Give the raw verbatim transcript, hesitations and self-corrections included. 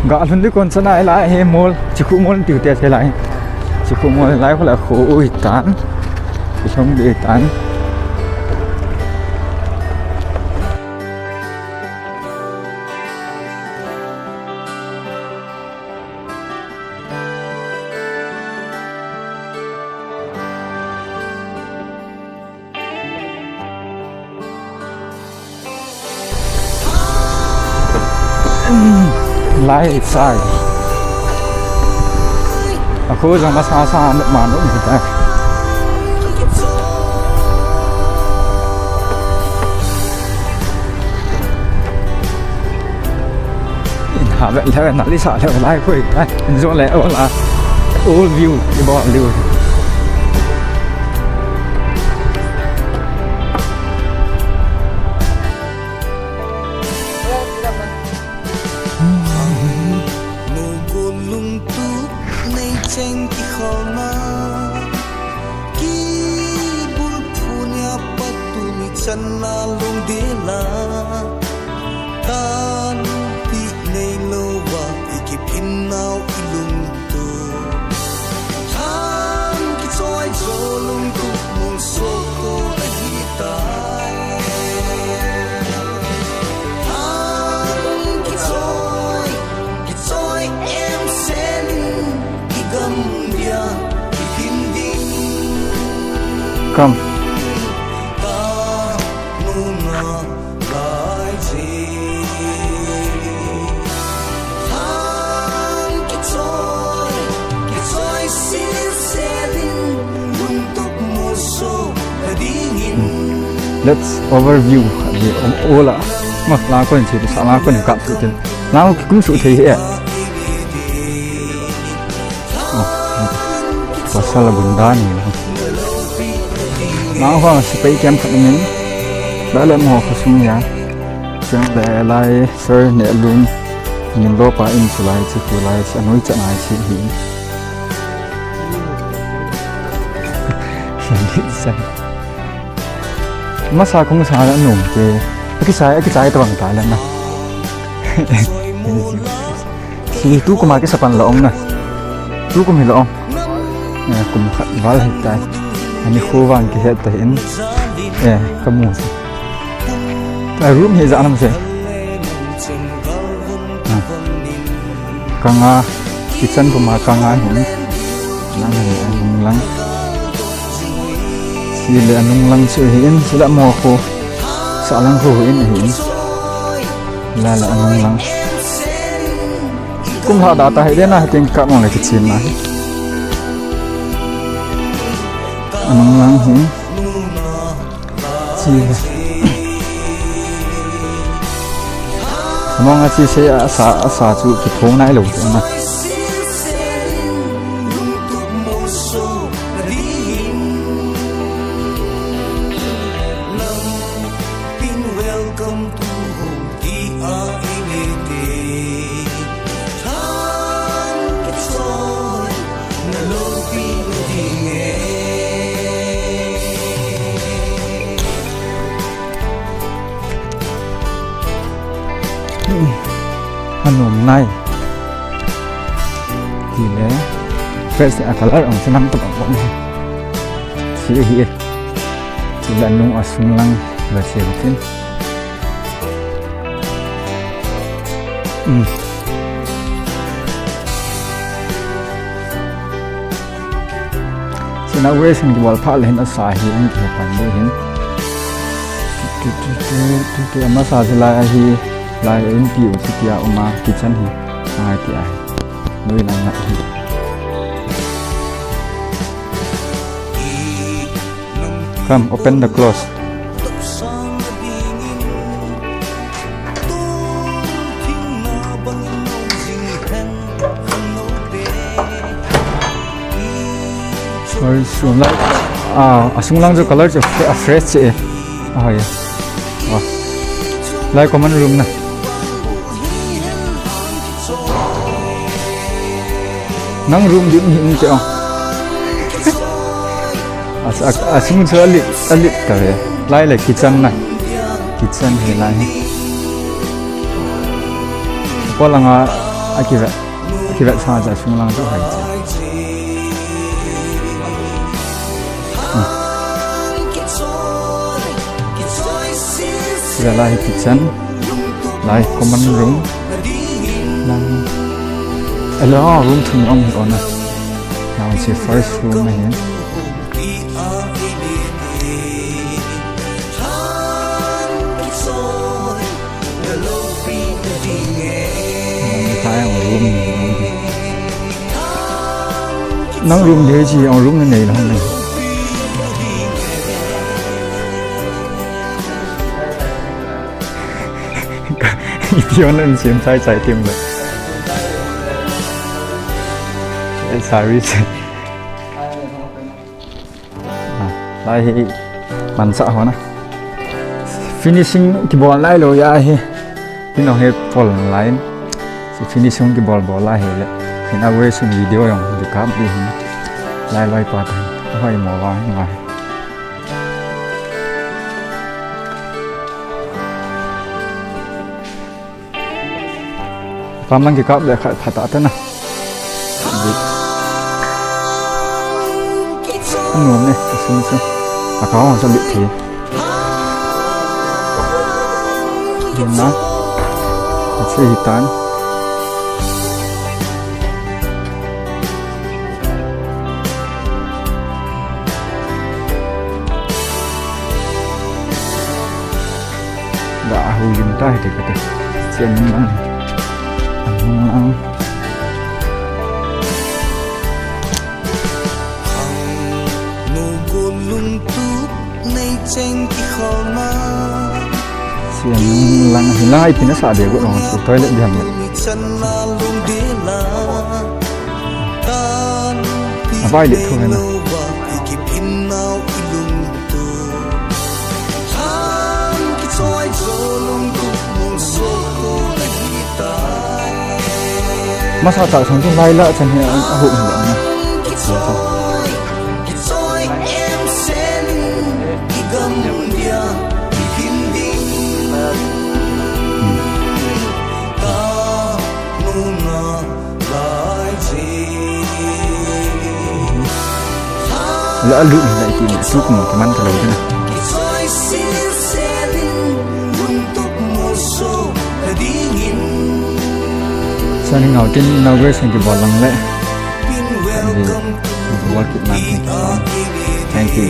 Ga lhun di kon chana lai hi mall, Chikhu mall tiu te thei lai. Chikhu mall lai khu la khu ui tan. Ki thong di tan. Lai sai. Aku jang masa sa ma no mi ta. In ha ve le na li sa le lai khui. Ai, in jo le o la. All view, i bo liu. Nugul lungtup nei cheng kikholna, kibulphu nia pat tuni channa lungdela, tanpi nei louva i kiphin nau i lungtup. Thang kichoi jo lungtup molso ko ahi tai. Thang kichoi, kichoi em selin i gam dia i phin ding. Come. Ta nunga Let's overview. Ola. Ma, la ko in chi, sa la ko in kap tu tin. La ko kum su thei he. Pasal bunda ni. Nang ho sepai kem khat min. Lale mo khosung ya. Chang le lai sir ne lun. Nin lo pa in sulai chi kulai chi anoi chanai chi hi. San. Masa kong sa na nung ke. Aki sa, aki sa ito bang tala na. Si tu kuma ki sapan laong na. Tu kumi laong. Eh, kum khat val hitai. Ani khu vang kihet ta hin. Eh, kamu si. Ai, room hi ja nam se. Ah. Kanga, kitchen kuma kanga hin. Lang hin, anung lang. Sile anung lang su hin, sila mo khu. Sa lang khu hin hin. Lale anung lang. Kum ha da ta hi de na, hi ting ka mong le kitchen na hi. Anung lang hi. Chi. Among a chi se asa, asa chu kithong nai lo chu na. Welcome to home. Ti a i nge te, thang kichoi, na lopi na ding e. Anom nai. Tile, fresh a color ang sinang tu bang bang. Si hi e. Tile nung asung lang la si tin. Hmm. Sina we sin ki wal pha le hin asa hi in ki pan de hin. Tu, tu, tu, tu, tu, ama sa si lai a hi, lai in pi u si ki a uma kitchen hi. Ngai ti a hi. Lui lang na hi. Come, open the close. Sorry, so like, ah, asung lang jo color jo fre-, ah, fresh che. Ah, yeah. Ah. Lai common room na. Nang room din hin che, oh. As, as, asung chu alit, alit ta ve. Lai le kitchen na. Kitchen hi lai hi. Ko langa Akivet, akivet sa ja sung lang tu hai che. Hmm. Sila lai hi kitchen, lai common room. Lang. Elo room thum ong hi ona. Lang si first room ahi. Nang room, nang room dei chi, ang room na nei lang nei. Ipi on an sim sai sai tim le. Ai, sorry. Ah, lai hi mansa ho na. Finishing kibol lai lou ahi. Pin ong hi pol line. Si finishing kibol bol lai hi le. Inauguration video jong dikap di hi. Lai lai pa ta. Hoi mo wa hi ma. Pam lang kikap le khat phat ta na. Anu ne, sun sun. Aka hong sa bit thi. Na. Ase hitan. Ga ahu lim ta hi te kate. Chen lang. Ang lang. Chen lang hi lang ai pina sa de go long su toilet diam le. Avai le thu na. Masa ta sang tu lai la chan hi a hu hi la na. La alu ni la iti ni tu kum kaman kalau dina. Sa ni ngau tin inauguration kibol lang le. Work it man. Thank you, thank you.